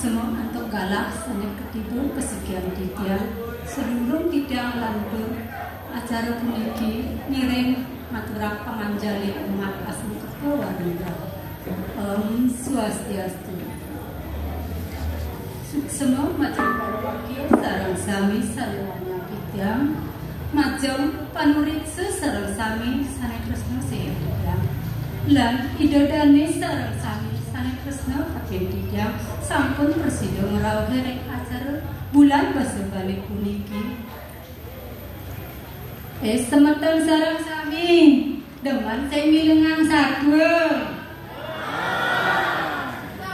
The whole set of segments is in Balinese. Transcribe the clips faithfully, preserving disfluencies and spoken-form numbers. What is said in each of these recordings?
Semua antuk galah sané ketiba kesikian titiang, sedurung titiang lantur acara puniki ngiring ngaturang panganjali umat asung ketua warga. Om Swastiastu. Suksema majeng para wakil sareng sami sané wangiang titiang, majeng panuréksa sareng sami sané tresna sihin titiang, lan Ida Dané sareng sami sané tresna katin titiang sampun prasida ngrauhin ring acara Bulan Basa Bali puniki. Eh, semeton sareng sami, demen sing mirengang satua?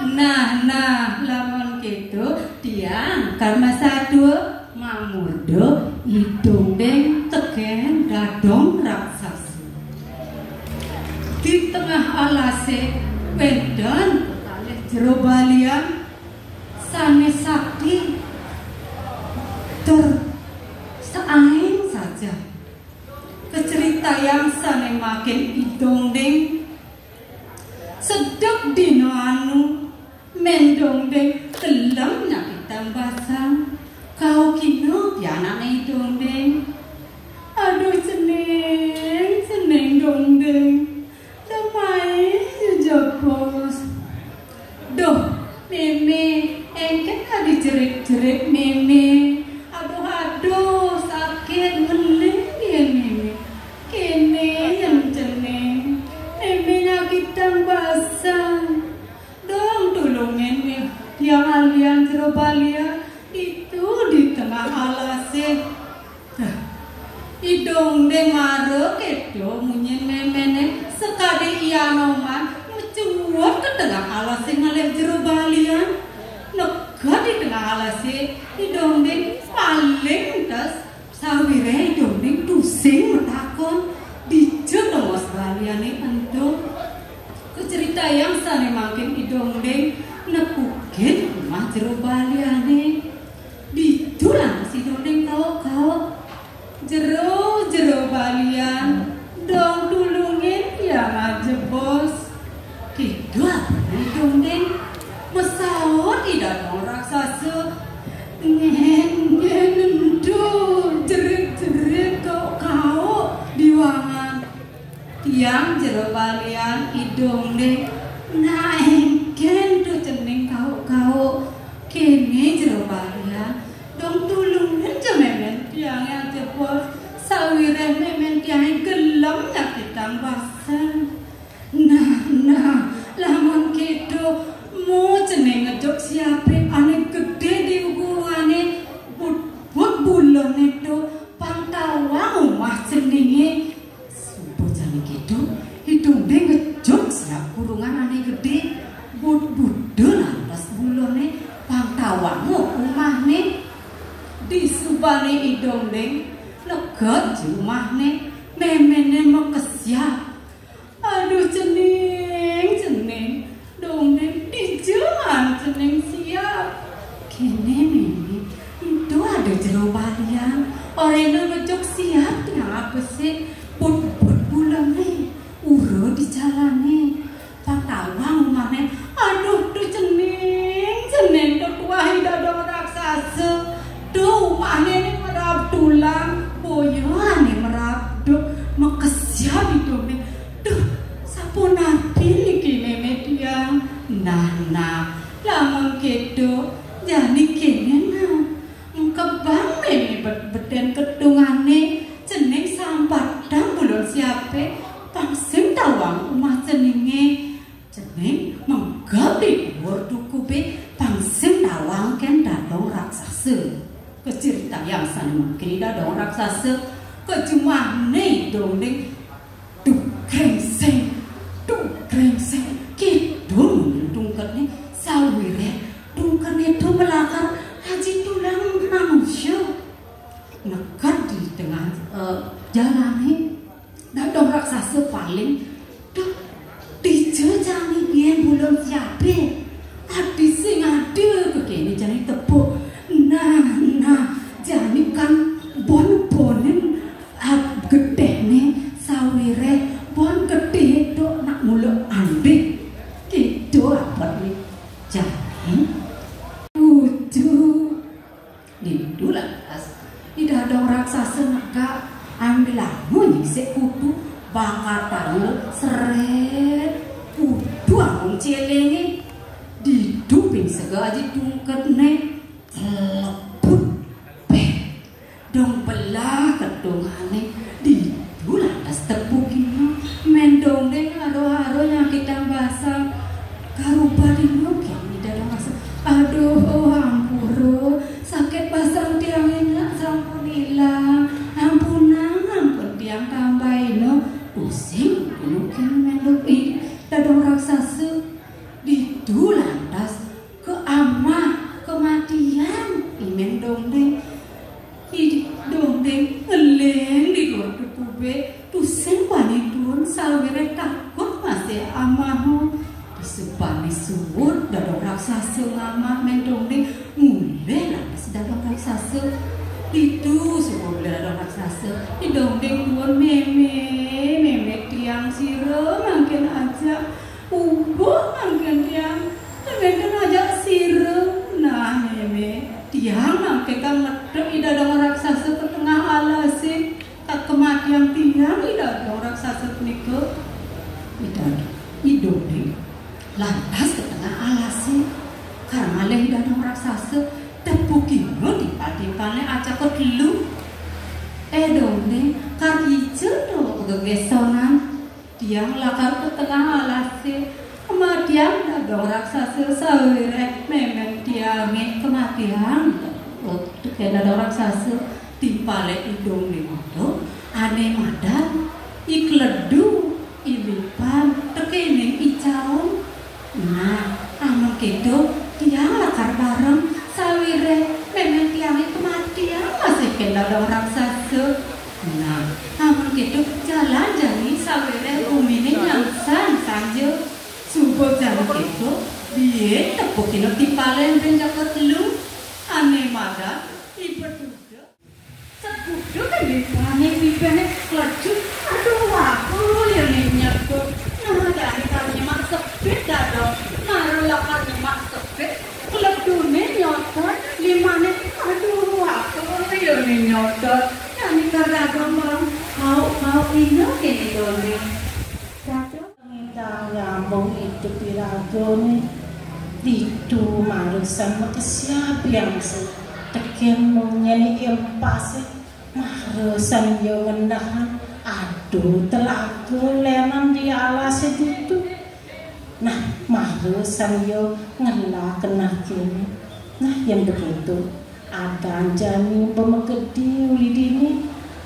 Nah, nah, lamun kéto, tiang karma satua mamurda I Dongding tekén dadong raksasa. Di tengah alasé wénten kekalih jero balian sané sakti tur saé saja. Kacritayang sané mangkin I Dongding, sedek dina anu, Mén Dongding gelem nyakitang basang. Kaukina pianakné I Dongding. Aduh, cening, cening Dongding. Demaé jejebos. Duh, Mémé, éngkén adi jerit-jerit Mémé. Aduh, aduh, sakit, ngeling yén Mémé. Kéné yén cening. Mémé nyakitang basang. Dong tulungin nih, tiang alian jero balian, itu di tengah alasé. Dah, I Dongding mara kéto munyin méméné, sakadi I Anoman mecuwut ka tengah alasé ngalih jero balian. Neked di tengah alasé, I Dongding paling entes. Sawiréh I Dongding tusing matakon, dija tongos baliané ento. Kacritayang sané mangkin I Dongding nepukin umah jero baliané. Ditu lantas I Dongding kauk-kauk. Jero, jero balian, dong tulungin tiang jejebos. Kéto apané I Dongding? Masaut I Dadong Raksasa. Nyén, nyén ento, jerit-jerit, kauk-kauk, diwang. Tiang jero balian I Dongding. Nah, éngkén to cening kauk-kauk. Kéné jero balian. Dong tulungin ja mémén tiangé jebos. Sawiréh mémén tiangé gelem nyakitang basang. Nah, nah, lamun kéto, mu cening ngejuk siapé ané gedé di wuwungané, but-but bulené to, pang tawang umah ceningé. Suba jani kéto, I Dongding ngejuk siap kurungan ané gedé, but-buta lantas bulené, pang tawang umahné. Disubané I Dongding, neked ja umahné, méméné makesiab. Aduh, cening, cening. Dongding, dija cening siap? Kéné, Mémé. Ento ada jero balian. Oréhna ngejuk siap tiang abesik. But-but bulené. Ura di jalané. Pang tawang umahné. Aduh, to cening, cening, to tuah I Dadong Raksasa. To umahné né merab tulang, boyané merab duk, makesiab I Dongding. Duh, sapunapi niki mémé tiang? Nah, nah, lamun kéto, jani kéné nah. Engkebang mémé bet-, betén ketungané, cening sampatang bulun siapé, pang sing tawang umah ceningé. Cening menggab di duur dukubé, pang sing tawang kén Dadong Raksasa. Kacritayang sané mangkin I Dadong Raksasa, kajumahné I Dongding. Duk krengseng, duk krengseng, kidul munyin dungketné, sawiréh dungketné to malakar aji tulang manusa. Neked di tengah, eh, jalané, Dadong Raksasa paling, "Duh, dija jani biyen bulun siapé? Adi sing ada," kékéné jani tepuk. Nah, nah, jani kan bon-bonin, ah, gedéné, sawiréh bon gedé to nak mula andih. Kéto abetné. Jani, raksasa, ditu lantas ka amah kamatian I Mén Dongding. I Dongding ngeling di duur tebubé, tusing bani duun sawiréh takut masih amah. Disubané suud dadong raksasa ngamah Mén Dongding, mulih lantas dadong raksasa. Ditu suba mulih dadong raksasa, I Dongding duun mémé, mémé tiang sira mangkin ajak. Ubuh mangkin tiang, ten wénten ajak sira. Nah, mémé, tiang mangkin ka ngedep I Dadong raksasa ka tengah alasé. Ka kematian tiang I Dadong raksasa punika. I Dadong, I Dongding lantas ka tengah alasé. Kar ngalih I Dadong raksasa, tebukina timpal-timpalné ajaka telu. Eh, Dongding, kar kija to gegésonan. Tiang lakar ka tengah alasé, kematian dadong raksasa sawiréh mémén tiangé kematian. Tekén dadong raksasa, timpalé I Dongding to, ané madan, I Kledu, I Lipan, tekéning I Caum. Nah, amun kéto, tiang lakar bareng sawiréh mémén tiangé kematian masih kén dadong raksasa. Nah, amun kéto, jalan jani sawiréh guminé nyangsan sanja. Suba jani kéto, buin tebukina timpalé buin ajaka telu, ané madan I Beduda. Segudug lipané bibihné kledu. Aduh, aku ya nih nyebut. Nah, jani kar nyemak sebit dadong. Mara lakar nyemak sebit, kleduné nyodot, limané, aduh, aku ya nih nyodot. Jani kar dadong, Bang. Kau, kau ina kéné, Dongding. Dadong. Ngidang nyambung idup iragané, ditu mara san makesiab biangsa tekén munyin impasé, mara san ia ngenehang, aduh, telaga lénan di alasé ditu. Nah, mara san ia ngelah keneh kéné. Nah, yén begitu, adan jani ba magedi uli dini,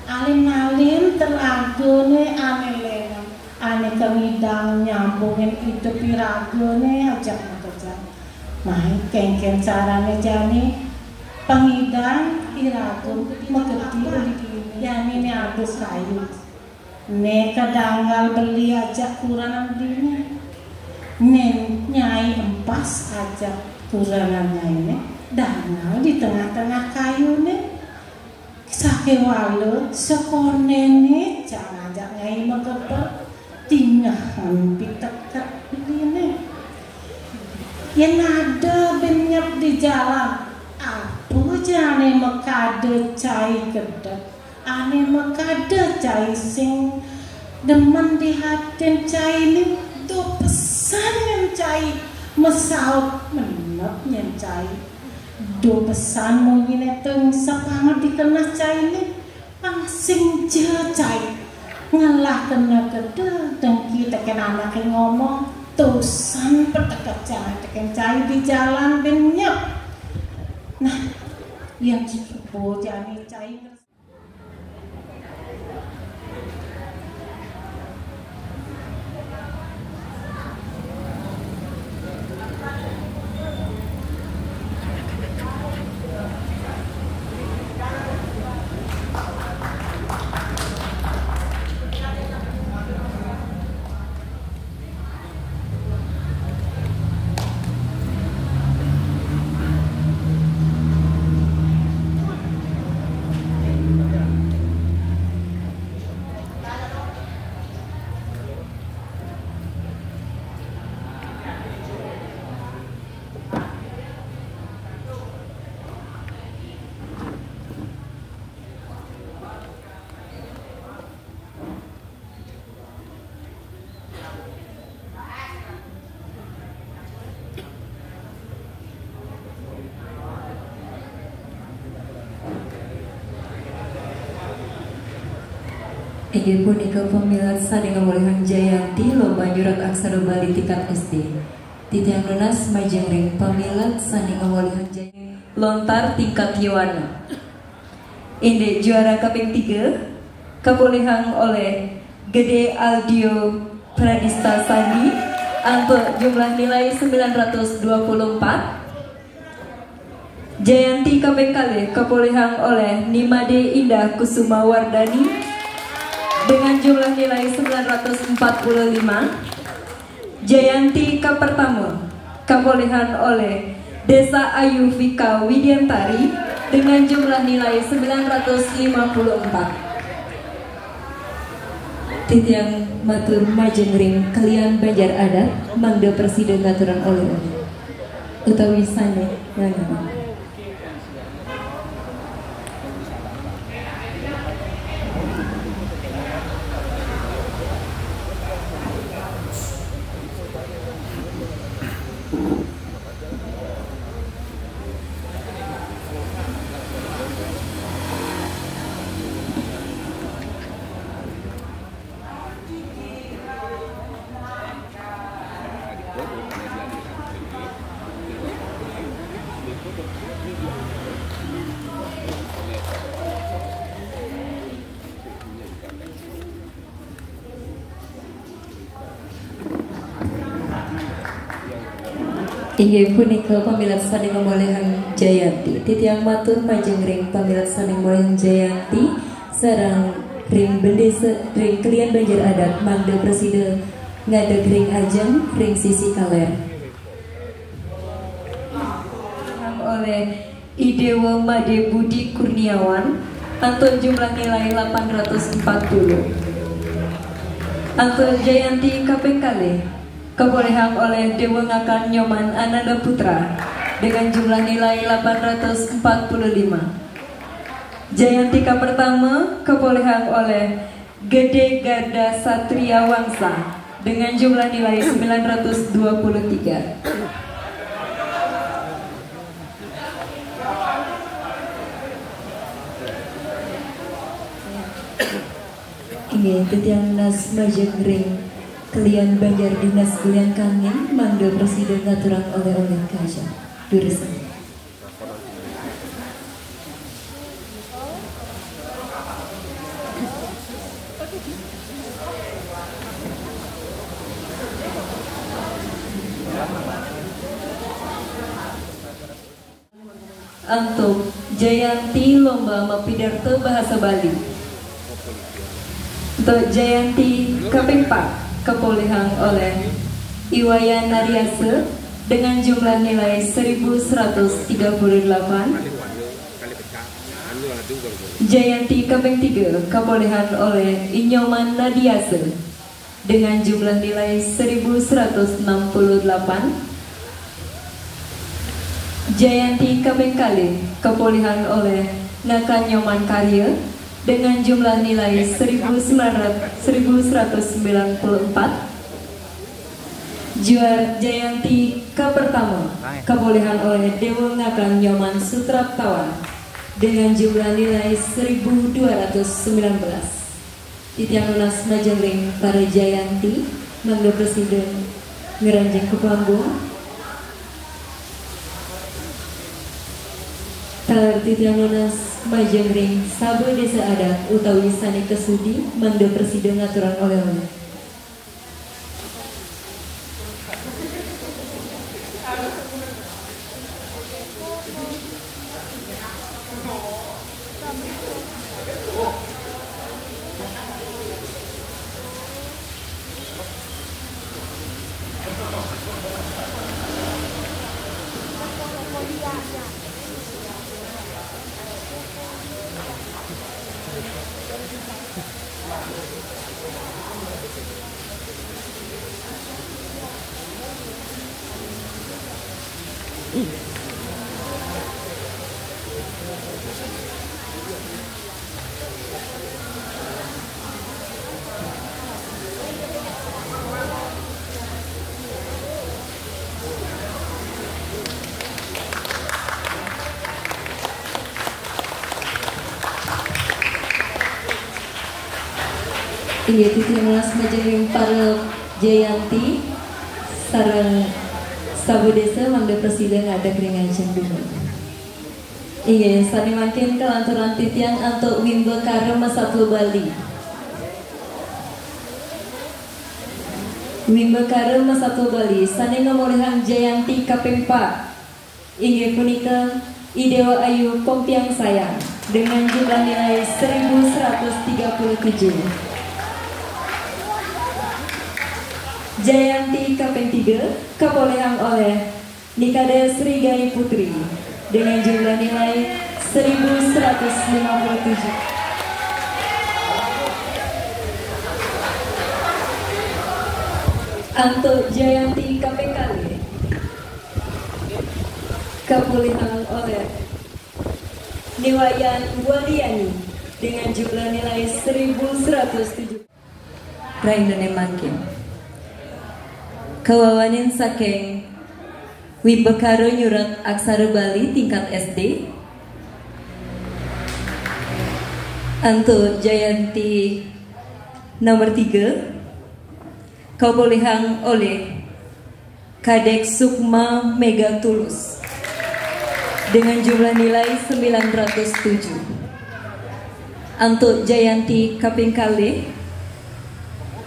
alin-alin telagané ané lénan, ané ka ngidang nyambungin idup iragané ajak makejang. Nah, kénkén carané jani pangidang iraga magedi uli dini. Jani né aduh kayu. Né kadanggal beli ajak kurenan dini. Né nyai empas ajak kurenan nyainé, danggal di tengah-tengah kayuné. Sakéwala sakonéné cang ajak nyai makeber, tingehan piteket beliné. Yén ada buin nyep di jalan, apa ja ané makada cai kedék. Ané makada cai sing demen di atin cainé, duh pesan nyén cai, masaut menep nyén cai. Duh pesan munyiné teng sapanget dikeneh cainé, pang sing ja cai. Ngelah keneh kedék dengki tekén anaké ngomong, tusan peteket cai tekén cai di jalan buin nyep. Nah, yén suba jani cai Inggih punika pamilet sané ngawolihang Jayanti lomba nyurat aksara Bali tingkat S D. Titiang nunas majeng ring pamilet sané ngawolihang Jayanti lontar tingkat Yowana. Indik juara kaping tiga, kapolihang olih Gede Aldio Pradista Sani. Antuk jumlah nilai sembilan ratus dua puluh empat. Jayanti kaping kalih kapolihang oleh Nimade Indah Kusuma Wardani dengan jumlah nilai sembilan ratus empat puluh lima. Jayanti kapertama kapolihang oleh Desa Ayu Vika Widiantari dengan jumlah nilai sembilan ratus lima puluh empat. Titiang matur majeng ring kelian Banjar Adat mangda prasida ngaturang oleh-oleh utawi sane nganganan. Inggih punika pamilet sane ngamolihang Jayanti. Titiang matur majeng ring pamilet sane ngamolihang Jayanti sareng ring bendesa ring kelian Banjar Adat mangda prasida ngadeg ring ajeng ring sisi kaler. Oleh I Dewa Made Budi Kurniawan, antuk jumlah nilai lapan ratus empat puluh. Antuk Jayanti kaping kalih, kapolihang oleh Dewa Ngakan Nyoman Ananda Putra dengan jumlah nilai lapan ratus empat puluh lima. Jayanti kapertama, kapolihang oleh Gede Garda Satria Wangsa dengan jumlah nilai sembilan ratus dua puluh tiga. Inggih, titiang nunas majeng ring kelian Banjar Dinas Kelian Kangin, mangda prasida ngaturang oleh-oleh kaja. Durusang. Antuk Jayanti lomba mapidarta bahasa Bali. Antuk Jayanti kaping pat kapolihang oleh I Wayan Nariasa dengan jumlah nilai seribu seratus tiga puluh delapan. Jayanti kaping tiga kapolihang oleh I Nyoman Nadiasa dengan jumlah nilai seribu seratus enam puluh delapan. Jayanti kaping kalih kapolihang oleh Ngakan Nyoman Karya dengan jumlah nilai seribu sembilan ratus, seribu seratus sembilan puluh empat. Juara Jayanti kapertama kapolihang oleh Dewa Ngakan Nyoman Sutraptawan dengan jumlah nilai seribu dua ratus sembilan belas. Titiang nunas majeng ring para Jayanti, mangda prasida ngranjing ka panggung. Taler titiang nunas majeng ring saba desa adat utawi sane kasudi, mangda prasida ngaturang oleh-oleh. Inggih, titiang nunas majeng ring para Jayanti sareng saba desa, mangda prasida ngadeg ring ajeng dumun. Inggih, sane mangkin kalanturang titiang antuk wimbakara masatwa Bali. Wimbakara Masatua Bali sané ngamolihang Jayanti kaping pat, inggih punika I Déwa Ayu Kompiang Sayang dengan jumlah nilai seribu seratus tiga puluh tujuh. Jayanti kaping tiga kapolihang olih Nikade Sri Gani Putri dengan jumlah nilai seribu seratus lima puluh tujuh. Antuk Jayanti kaping kalih kapolihang olih Niwayan Waliani dengan jumlah nilai seribu seratus tujuh. Rainane mangkin. Kawawanin saking Wimbakara Nyurat Aksara Bali tingkat S D. Antuk Jayanti nomor tiga kapolihang olih Kadek Sukma Mega Tulus dengan jumlah nilai sembilan ratus tujuh. Antuk Jayanti kaping kalih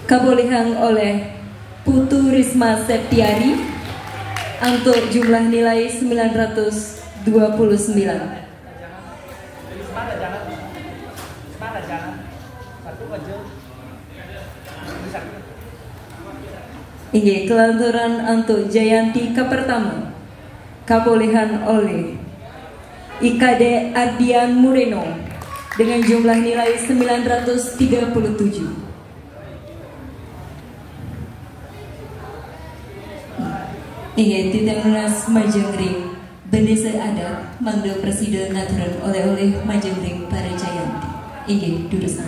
kapolihang olih Putu Risma Septiari antuk jumlah nilai sembilan ratus dua puluh sembilan. Inggih, kelanturan antuk Jayanti kapertama kapolihang olih Ikade Ardian Mureno dengan jumlah nilai sembilan ratus tiga puluh tujuh. Inggih, titiang nunas majeng ring bendese adat mangda prasida ngaturang oleh-oleh majeng ring para Jayanti. Inggih, durusang.